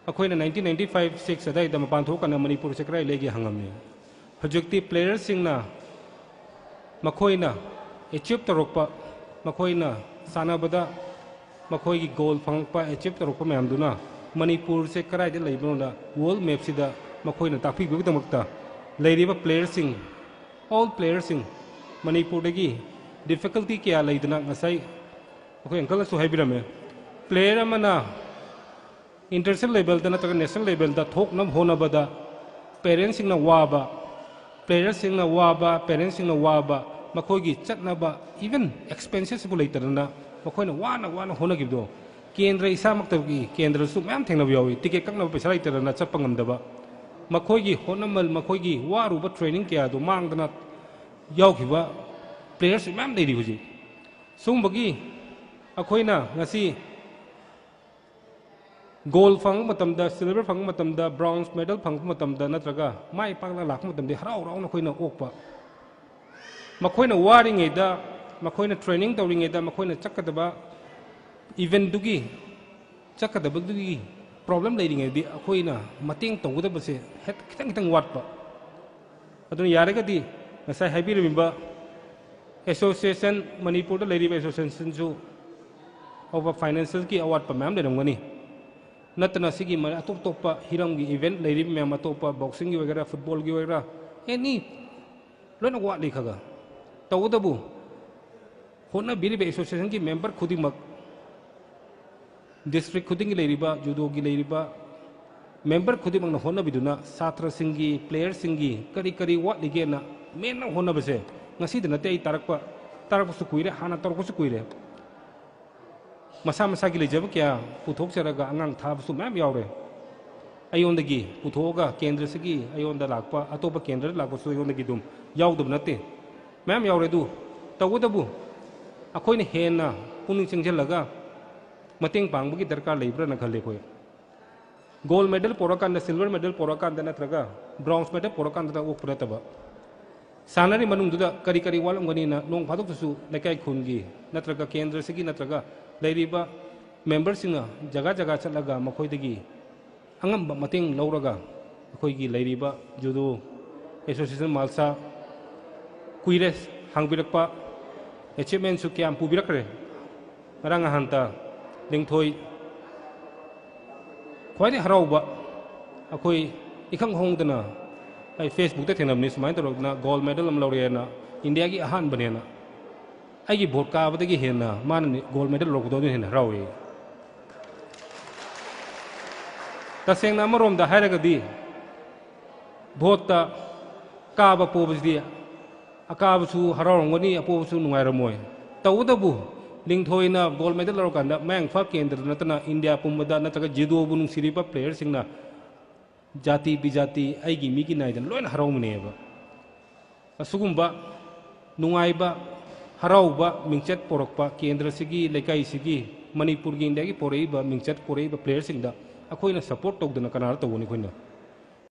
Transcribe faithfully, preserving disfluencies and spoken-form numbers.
ꯑꯩꯈꯣꯏꯅ nineteen ninety five six ꯑꯗꯥꯏꯗ ꯃꯄꯥꯟ ꯊꯣꯛꯀꯥꯟꯗ ꯃꯅꯤꯄꯨꯔꯁꯦ ꯀꯗꯥꯏ ꯂꯩꯒꯦ ꯍꯪꯉꯝꯃꯤ꯫ ꯍꯧꯖꯤꯛꯇꯤ ꯄ꯭ꯂꯦꯌꯔꯁꯤꯡꯅ ꯃꯈꯣꯏꯅ ꯑꯦꯆꯤꯞ ꯇꯧꯔꯛꯄ, ꯃꯈꯣꯏꯅ ꯁꯥꯟꯅꯕꯗ ꯃꯈꯣꯏꯒꯤ ꯒꯣꯜ ꯐꯪꯉꯛꯄ, ꯑꯦꯆꯤꯞ ꯇꯧꯔꯛꯄ ꯃꯌꯥꯝꯗꯨꯅ ꯃꯅꯤꯄꯨꯔꯁꯦ ꯀꯗꯥꯏꯗ ꯂꯩꯕꯅꯣꯅ ꯋꯥꯔꯜ ꯃꯦꯞꯁꯤꯗ ꯃꯈꯣꯏꯅ ꯇꯥꯛꯄꯤꯕꯒꯤꯗꯃꯛꯇ ꯂꯩꯔꯤꯕ ꯄ꯭ꯂꯦꯌꯔꯁꯤꯡ, ꯑꯣꯜ ꯄ꯭ꯂꯦꯌꯔꯁꯤꯡ, ꯃꯅꯤꯄꯨꯔꯗꯒꯤ ꯗꯤꯐꯤꯀꯜꯇꯤ ꯀꯌꯥ ꯂꯩꯗꯅ ꯉꯁꯥꯏ ꯑꯩꯈꯣꯏ ꯑꯪꯀꯜꯅꯁꯨ ꯍꯥꯏꯕꯤꯔꯝꯃꯦ꯫ ꯄ꯭ꯂꯦꯌꯔ ꯑꯃꯅ ꯏꯟꯇꯔꯅꯦꯁꯅꯦꯜ ꯂꯦꯕꯦꯜꯗ ꯅꯠꯇ꯭ꯔꯒ ꯅꯦꯁꯅꯦꯜ ꯂꯦꯕꯦꯜꯗ ꯊꯣꯛꯅꯕ ꯍꯣꯠꯅꯕꯗ ꯄꯦꯔꯦꯟꯁꯁꯤꯡꯅ ꯋꯥꯕ, ꯄ꯭ꯂꯦꯌꯔꯁꯤꯡꯅ ꯋꯥꯕ, ꯄꯦꯔꯦꯟꯁꯁꯤꯡꯅ ꯋꯥꯕ, ꯃꯈꯣꯏꯒꯤ ꯆꯠꯅꯕ, ꯏꯚꯟ ꯑꯦꯛꯁꯄꯦꯟꯁꯦꯁꯄꯨ ꯂꯩꯇꯗꯅ ꯃꯈꯣꯏꯅ ꯋꯥꯅ ꯋꯥꯅ ꯍꯣꯠꯅꯈꯤꯕꯗꯣ, ꯀꯦꯟꯗ꯭ꯔ ꯏꯁꯥꯃꯛꯇꯒꯤ ꯀꯦꯟꯗ꯭ꯔꯁꯨ ꯃꯌꯥꯝ ꯊꯦꯡꯅꯕ ꯌꯥꯎꯏ꯫ ꯇꯤꯀꯦꯠ ꯀꯛꯅꯕ ꯄꯩꯁꯥ ꯂꯩꯇꯗꯅ ꯆꯠꯄ ꯉꯝꯗꯕ, ꯃꯈꯣꯏꯒꯤ ꯍꯣꯠꯅꯃꯜ, ꯃꯈꯣꯏꯒꯤ ꯋꯥꯔꯨꯕ ꯇ꯭ꯔꯦꯅꯤꯡ ꯀꯌꯥꯗꯣ ꯃꯥꯡꯗꯅ ꯌꯥꯎꯈꯤꯕ ꯄ꯭ꯂꯦꯌꯔꯁꯨ ꯃꯌꯥꯝ ꯂꯩꯔꯤ ꯍꯧꯖꯤꯛ꯫ ꯁꯨꯝꯕꯒꯤ ꯑꯩꯈꯣꯏꯅ ꯉꯁꯤ ꯒꯣꯜ ꯐꯪꯕ ꯃꯇꯝꯗ, ꯁꯤꯜꯚꯔ ꯐꯪꯕ ꯃꯇꯝꯗ, ꯕ꯭ꯔꯣꯟꯖ ꯃꯦꯗꯜ ꯐꯪꯕ ꯃꯇꯝꯗ, ꯅꯠꯇ꯭ꯔꯒ ꯃꯥꯏ ꯄꯥꯛꯅ ꯂꯥꯛꯄ ꯃꯇꯝꯗ ꯍꯔꯥꯎ ꯍꯔꯥꯎꯅ ꯑꯩꯈꯣꯏꯅ ꯑꯣꯛꯄ꯫ ꯃꯈꯣꯏꯅ ꯋꯥꯔꯤꯉꯩꯗ, ꯃꯈꯣꯏꯅ ꯇ꯭ꯔꯦꯅꯤꯡ ꯇꯧꯔꯤꯉꯩꯗ, ꯃꯈꯣꯏꯅ ꯆꯠꯀꯗꯕ ꯏꯚꯦꯟꯗꯨꯒꯤ, ꯆꯠꯀꯗꯕꯗꯨꯒꯤ ꯄ꯭ꯔꯣꯕ꯭ꯂꯦꯝ ꯂꯩꯔꯤꯉꯩꯗꯗꯤ ꯑꯩꯈꯣꯏꯅ ꯃꯇꯦꯡ ꯇꯧꯒꯗꯕꯁꯦ ꯍꯦꯛ ꯈꯤꯇꯪ ꯈꯤꯇꯪ ꯋꯥꯠꯄ꯫ ꯑꯗꯨꯅ ꯌꯥꯔꯒꯗꯤ ꯉꯁꯥꯏ ꯍꯥꯏꯕꯤꯔꯝꯃꯤꯕ ꯑꯦꯁꯣꯁꯤꯌꯦꯁꯟ, ꯃꯅꯤꯄꯨꯔꯗ ꯂꯩꯔꯤꯕ ꯑꯦꯁꯣꯁꯤꯌꯦꯁꯟꯁꯨ ꯑꯣꯏꯕ ꯐꯥꯏꯅꯥꯟꯁꯤꯌꯦꯜꯒꯤ ꯑꯋꯥꯠꯄ ꯃꯌꯥꯝ ꯂꯩꯔꯝꯒꯅꯤ꯫ ꯅꯠꯇꯅ ꯁꯤꯒꯤ ꯃ-, ꯑꯇꯣꯞ ꯑꯇꯣꯞꯄ ꯍꯤꯔꯝꯒꯤ ꯏꯚꯦꯟꯠ ꯂꯩꯔꯤꯕ ꯃꯌꯥꯝ, ꯑꯇꯣꯞꯄ ꯕꯣꯛꯁꯤꯡꯒꯤ ꯑꯣꯏꯒꯦꯔꯥ, ꯐꯨꯠꯕꯣꯜꯒꯤ ꯑꯣꯏꯒꯦꯔꯥ, ꯑꯦꯅꯤ, ꯂꯣꯏꯅ ꯋꯥꯠꯂꯤ ꯈꯔ ꯈꯔ꯫ ꯇꯧꯕꯇꯕꯨ ꯍꯣꯠꯅꯕꯤꯔꯤꯕ ꯑꯦꯁꯣꯁꯤꯌꯦꯁꯟꯒꯤ ꯃꯦꯝꯕꯔ ꯈꯨꯗꯤꯡꯃꯛ, ꯗꯤꯁꯇ꯭ꯔꯤꯛ ꯈꯨꯗꯤꯡꯒꯤ ꯂꯩꯔꯤꯕ ꯖꯨꯗꯣꯒꯤ ꯂꯩꯔꯤꯕ ꯃꯦꯝꯕꯔ ꯈꯨꯗꯤꯡꯃꯛꯅ ꯍꯣꯠꯅꯕꯤꯗꯨꯅ ꯁꯥꯇ꯭ꯔꯁꯤꯡꯒꯤ, ꯄ꯭ꯂꯦꯌꯔꯁꯤꯡꯒꯤ ꯀꯔꯤ ꯀꯔꯤ ꯋꯥꯠꯂꯤꯒꯦꯅ ꯃꯦꯟꯅ ꯍꯣꯠꯅꯕꯁꯦ ꯉꯁꯤꯗ ꯅꯠꯇꯦ ꯑꯩ ꯇꯥꯔꯛꯄ, ꯇꯥꯔꯛꯄꯁꯨ ꯀꯨꯏꯔꯦ, ꯍꯥꯟꯅ ꯇꯧꯔꯛꯄꯁꯨ ꯀꯨꯏꯔꯦ꯫ ꯃꯁꯥ ꯃꯁꯥꯒꯤ ꯂꯩꯖꯕ ꯀꯌꯥ ꯄꯨꯊꯣꯛꯆꯔꯒ ꯑꯉꯥꯡ ꯊꯥꯕꯁꯨ ꯃꯌꯥꯝ ꯌꯥꯎꯔꯦ꯫ ꯑꯩꯉꯣꯟꯗꯒꯤ ꯄꯨꯊꯣꯛꯑꯒ ꯀꯦꯟꯗ꯭ꯔꯁꯤꯒꯤ ꯑꯩꯉꯣꯟꯗ ꯂꯥꯛꯄ, ꯑꯇꯣꯞꯄ ꯀꯦꯟꯗ꯭ꯔꯗ ꯂꯥꯛꯄꯁꯨ ꯑꯩꯉꯣꯟꯗꯒꯤ ꯑꯗꯨꯝ ꯌꯥꯎꯗꯕ ꯅꯠꯇꯦ, ꯃꯌꯥꯝ ꯌꯥꯎꯔꯦ꯫ ꯑꯗꯨ ꯇꯧꯕꯇꯕꯨ ꯑꯩꯈꯣꯏꯅ ꯍꯦꯟꯅ ꯄꯨꯛꯅꯤꯡ ꯆꯪꯁꯤꯜꯂꯒ ꯃꯇꯦꯡ ꯄꯥꯡꯕꯒꯤ ꯗꯔꯀꯥꯔ ꯂꯩꯕ꯭ꯔꯥꯅ ꯈꯜꯂꯦ ꯑꯩꯈꯣꯏ꯫ ꯒꯣꯜ ꯃꯦꯗꯜ ꯄꯣꯔꯛꯀꯥꯟꯗ, ꯁꯤꯜꯚꯔ ꯃꯦꯗꯜ ꯄꯣꯔꯛꯀꯥꯟꯗ ꯅꯠꯇ꯭ꯔꯒ ꯕ꯭ꯔꯣꯟꯖ ꯃꯦꯗꯜ ꯄꯣꯔꯛꯀꯥꯟꯗ ꯑꯣꯛꯄ ꯅꯠꯇꯕ, ꯁꯥꯟꯅꯔꯤ ꯃꯅꯨꯡꯗꯨꯗ ꯀꯔꯤ ꯀꯔꯤ ꯋꯥꯠꯂꯝꯒꯅꯤꯅ ꯅꯣꯡ ꯐꯥꯗꯣꯛꯇꯁꯨ ꯂꯩꯀꯥꯏ ꯈꯨꯟꯒꯤ ꯅꯠꯇ꯭ꯔꯒ ꯀꯦꯟꯗ꯭ꯔꯁꯤꯒꯤ ꯅꯠꯇ꯭ꯔꯒ ꯂꯩꯔꯤꯕ ꯃꯦꯝꯕꯔꯁꯤꯡꯅ ꯖꯒꯥ ꯖꯒꯥ ꯆꯠꯂꯒ ꯃꯈꯣꯏꯗꯒꯤ ꯑꯉꯝꯕ ꯃꯇꯦꯡ ꯂꯧꯔꯒ ꯑꯩꯈꯣꯏꯒꯤ ꯂꯩꯔꯤꯕ ꯖꯨꯗꯣ ꯑꯦꯁꯣꯁꯤꯌꯦꯁꯟ ꯃꯥꯜꯁꯥ ꯀꯨꯏꯔꯦ ꯍꯥꯡꯕꯤꯔꯛꯄ, ꯑꯦꯆꯤꯞꯃꯦꯟꯁꯨ ꯀꯌꯥꯝ ꯄꯨꯕꯤꯔꯛꯈ꯭ꯔꯦ꯫ ꯉꯔꯥꯡ ꯅꯍꯥꯟꯇ ꯂꯤꯡꯊꯣꯏ ꯈ꯭ꯋꯥꯏꯗꯒꯤ ꯍꯔꯥꯎꯕ, ꯑꯩꯈꯣꯏ ꯏꯈꯪ ꯈꯪꯍꯧꯗꯅ ꯑꯩ ꯐꯦꯁꯕꯨꯛꯇ ꯊꯦꯡꯅꯕꯅꯤ, ꯁꯨꯃꯥꯏꯅ ꯇꯧꯔꯛꯇꯅ ꯒꯣꯜ ꯃꯦꯗꯜ ꯑꯃ ꯂꯧꯔꯛꯑꯦꯅ, ꯏꯟꯗꯤꯌꯥꯒꯤ ꯑꯍꯥꯟꯕꯅꯦꯅ꯫ ꯑꯩꯒꯤ ꯚꯣꯠ ꯀꯥꯕꯗꯒꯤ ꯍꯦꯟꯅ ꯃꯥꯅ ꯒꯣꯜ ꯃꯦꯗꯜ ꯂꯧꯔꯛꯄꯗꯣ ꯑꯗꯨꯅ ꯍꯦꯟꯅ ꯍꯔꯥꯎꯏ꯫ ꯇꯁꯦꯡꯅ ꯑꯃꯔꯣꯝꯗ ꯍꯥꯏꯔꯒꯗꯤ ꯚꯣꯠꯇ ꯀꯥꯕ ꯄꯣꯕꯁꯤꯗꯤ ꯑꯀꯥꯕꯁꯨ ꯍꯔꯥꯎꯔꯝꯒꯅꯤ, ꯑꯄꯣꯕꯁꯨ ꯅꯨꯡꯉꯥꯏꯔꯝꯃꯣꯏ꯫ ꯇꯧꯕꯇꯕꯨ ꯂꯤꯡꯊꯣꯏꯅ ꯒꯣꯜ ꯃꯦꯗꯜ ꯂꯧꯔꯀꯥꯟꯗ ꯃꯌꯥꯡ ꯏꯝꯐꯥꯜ ꯀꯦꯟꯗ꯭ꯔꯗ ꯅꯠꯇꯅ ꯏꯟꯗꯤꯌꯥ ꯄꯨꯝꯕꯗ ꯅꯠꯇ꯭ꯔꯒ ꯖꯨꯗꯣꯕꯨ ꯅꯨꯡꯁꯤꯔꯤꯕ ꯄ꯭ꯂꯦꯌꯔꯁꯤꯡꯅ ꯖꯥꯇꯤ ꯕꯤꯖꯥꯇꯤ ꯑꯩꯒꯤ ꯃꯤꯒꯤ ꯅꯥꯏꯗꯅ ꯂꯣꯏꯅ ꯍꯔꯥꯎꯃꯤꯟꯅꯩꯌꯦꯕ꯫ ꯑꯁꯤꯒꯨꯝꯕ ꯅꯨꯡꯉꯥꯏꯕ, ꯍꯔꯥꯎꯕ ꯃꯤꯡꯆꯠ ꯄꯣꯔꯛꯄ ꯀꯦꯟꯗ꯭ꯔꯁꯤꯒꯤ, ꯂꯩꯀꯥꯏꯁꯤꯒꯤ, ꯃꯅꯤꯄꯨꯔꯒꯤ, ꯏꯟꯗꯤꯌꯥꯒꯤ ꯄꯣꯔꯛꯏꯕ ꯃꯤꯡꯆꯠ ꯄꯣꯔꯛꯏꯕ ꯄ꯭ꯂꯦꯌꯔꯁꯤꯡꯗ ꯑꯩꯈꯣꯏꯅ ꯁꯄꯣꯔꯠ ꯇꯧꯗꯅ ꯀꯅꯥꯗ ꯇꯧꯒꯅꯤ? ꯑꯩꯈꯣꯏꯅ